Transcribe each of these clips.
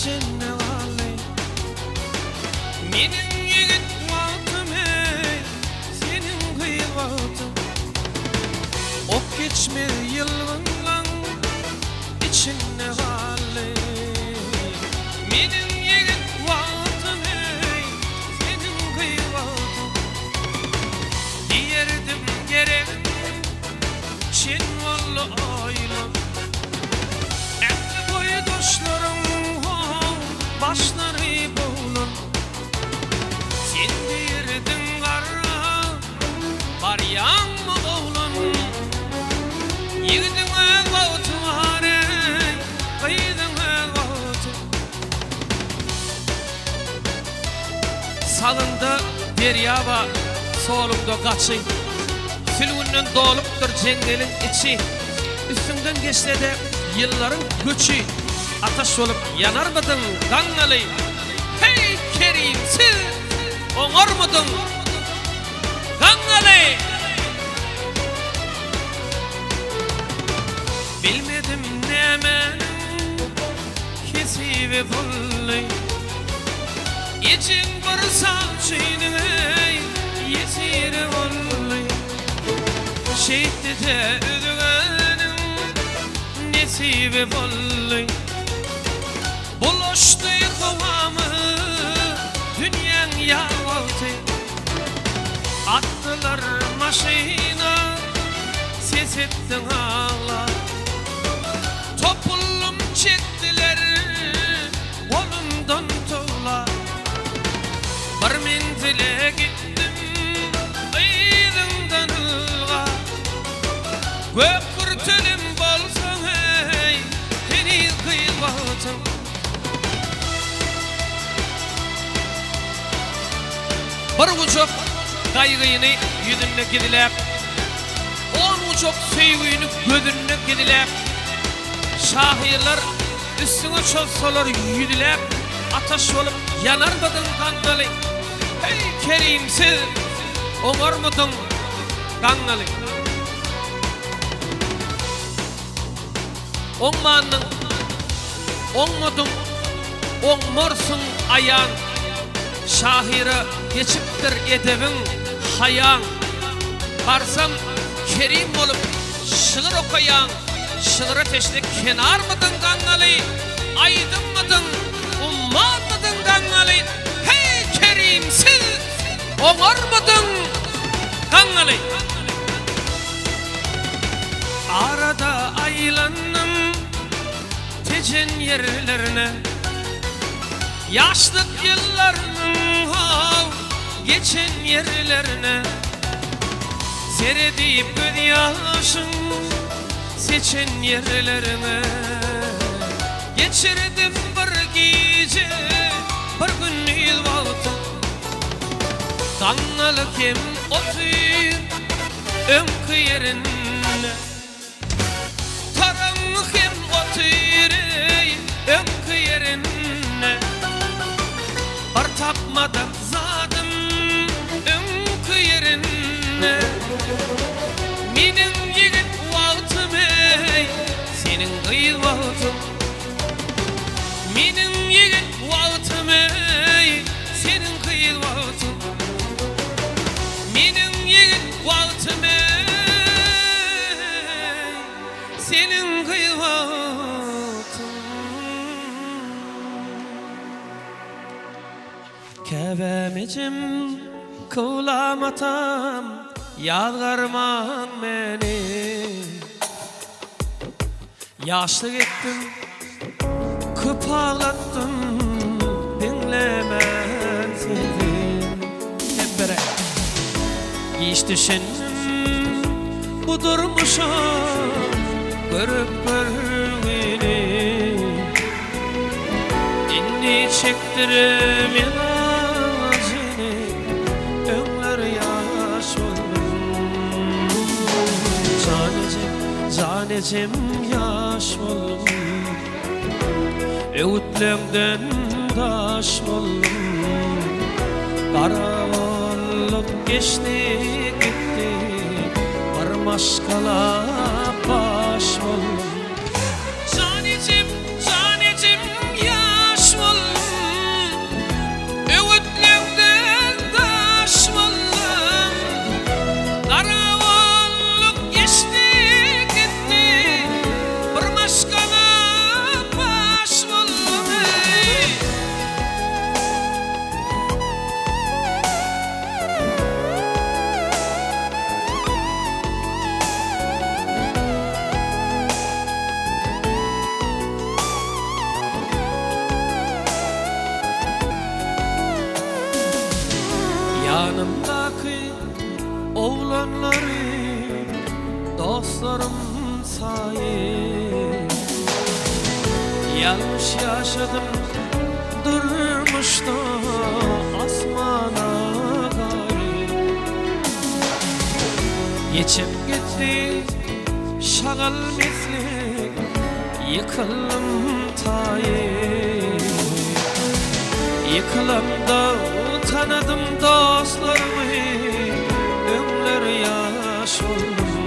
Tejende galdy. Meniň ýigit wagtym eý, seniň gyz wagtyň. Ok geçmez ýylgynlaň içinde galdy. Meniň ýigit wagtym eý, seniň gyz wagtyň. Diýerdim geregim çen boldy oýlan. Ähli boýdaşlaryň how başlary boglan. Sen girdiň garra barýaňmy oglan. Ýigidiň öz wagty bar eý, gyzyň öz wagty. Sagynda derýa bar, solunda gaçy. Sülgünden dolupdyr jeňňeliň içi. Üstüňden geçse-de ýyllaryň göçi, Ataş bolup ýanarmydyň Gaňňaly? Heý, kerimsiz, oňarmydyň Gaňňaly? Bilmedim nämäniň hesibi boldy. Ejeň bir sawçynyň eý, ýesiri boldy. Şeýtdi-de özgäniň nesibi boldy. Bulaşdy howamy dünýäň ýar wagty. Atdylar maşyna, ses etdiň aglap. Topullum çekdiler golumdan towlap. Bir menzile gitdim yzyňdan ylgap. Gök kürtelim bolsaň eý, heniz gyz wagtyň. Bir gujak gaýgyny ýüzünde gizläp, On gujak söýgüni gözünde gizläp, Şahyrlar üstüňe çozsalar ýüzläp, Ataş bolup ýanarmydyň Gaňňaly? Heý, kerimsiz, oňarmydyň Gaňňaly? Oňmandyň, oňmadyň, oňmarsyň aýan, Şahyra geçipdir edebiň, haýaň. Barsam Kerim bolup şygyr okaýaň, Şygyra teşne kenarmydyň Gaňňaly? Aýdymmydyň, ummanmydyň Gaňňaly? Heý, Kerimsiz, oňarmydyň Gaňňaly? Arada aýlandym Tejen ýerlerine Ýaşlyk ýyllarymyň how geçen ýerlerine Seredip gözýaşym seçen ýerlerine Geçirdim bir gije, bir gündiz wagtym Gaňňaly kem otyr Öňki ýerinde Taraň hem otyr eý öňki ýerinde Bir tapmadyk zadym öňki ýerinde Meniň ýigit wagtym eý seniň gyz wagtyň Meniň ýigit wagtym eý seniň gyz wagtyň Meniň ýigit wagtym eý, seniň gyz wagtyň. Käbäm ejem, kyblam atam, ýazgarmaň meni. Ýaşlyk etdim, köp aglatdym, diňlemän sizi. Hepbere Giç düşündim bu durmuşa, görüp görgüni. Indi çekdirem ýalajyny, öňler ýaş boldum. Jan ejem, jan ejem ýaş boldum. Öwütleňden daş boldum. Garagolluk geçdi gitdi, bir maşgala baş boldum. Jan ejem, jan ejem ýaş boldum. Doganlary dostlarym saýyp Ýalňyş ýaşadym durmuşda asmana gaýyp Geçip gitdi şagal misli ýykyldym taýyp Ýykylamda tanadym dostlarymy Öňler ýaş boldum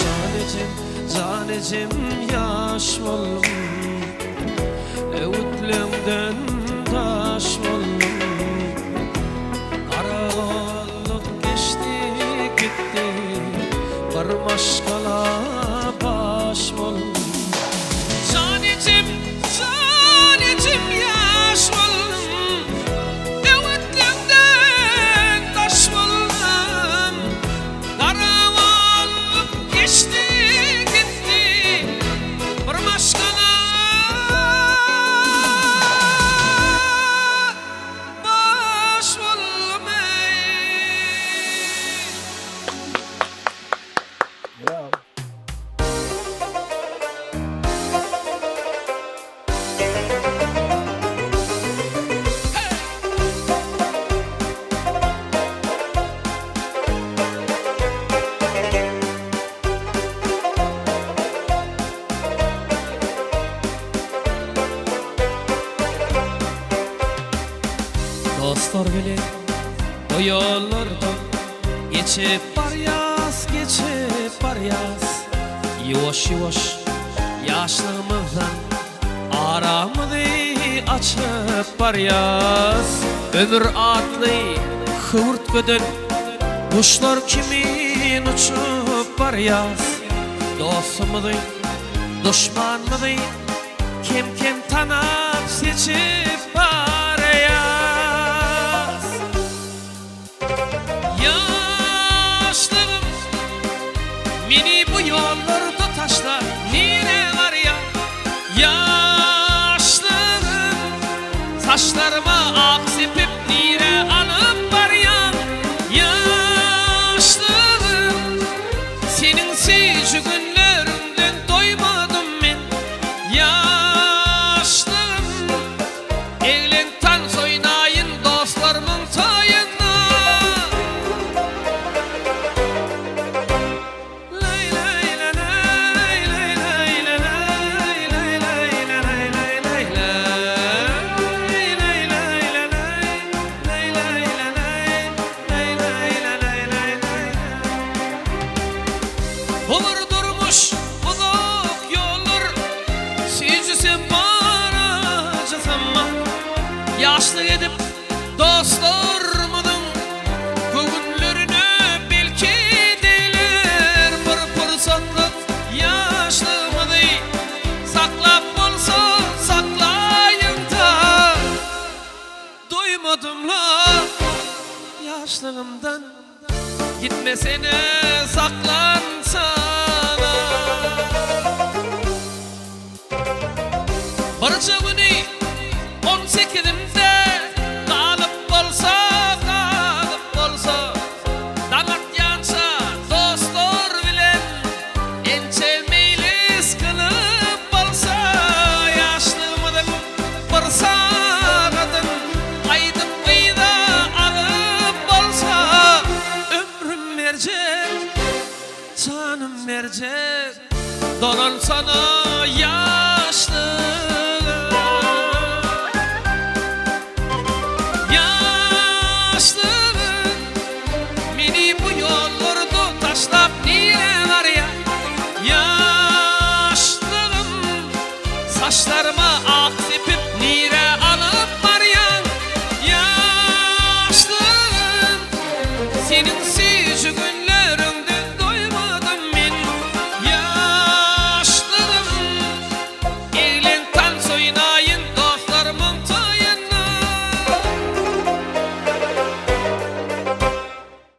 Jan ejem, jan ejem ýaş boldum Öwütleňden daş boldum Garagolluk geçdi gitdi Bir maşgala baş boldum Jan ejem, jan ejem ýaş boldum Öwütleňden daş boldum Garagolluk geçdi gitdi Bir maşgala baş boldum eý. Bravo. Dostlar bilen bu ýollardan Geçip barýas, geçip barýas Ýuwaş-ýuwaş ýaşlygymyzdan Aramyzy açyp barýas. Ömür atly höwürtgeden Guşlar kimin uçup barýas. Dostumyzy, duşmanymyzy Kem-kem tanap, seçip barýas. Ýaşlygym meni bu ýollarda taşlap nirä barýaň? Ýaşlygym saçlaryma ak sepip nirä alyp barýaň? Ýaşlygym seniň süýji günleriňden doýmadym men. Ýaşlygym Eglen tans oýnaýyn dostlarymyň toýunda. Laý laý la laý laý laý la laý laý laý la laý laý laý laý laý laý la laý laý laý la laý laý laý la laý laý laý Bu bir durmuş uzak ýoldur Süýjüsem bar, ajysam bar. Ýaşlyk edip dostlarymyzyň Göwünlerine belki degler Bir pursatlyk ýaşlygymyzy Saklap bolsa saklaýyň-da. Doýmadym-la ýaşlygymdan. Gitmesene saklansana. Birje güni on sekizimde galyp bolsa, galyp bolsa, Daň atýança dostlar bilen ençe meýlis kylyp bolsa, Ýaşlygymyzyň bir sagadyn gaýdyp yza alyp bolsa, Ömrüm berjek, janym berjek, dolansana ýaşlygym.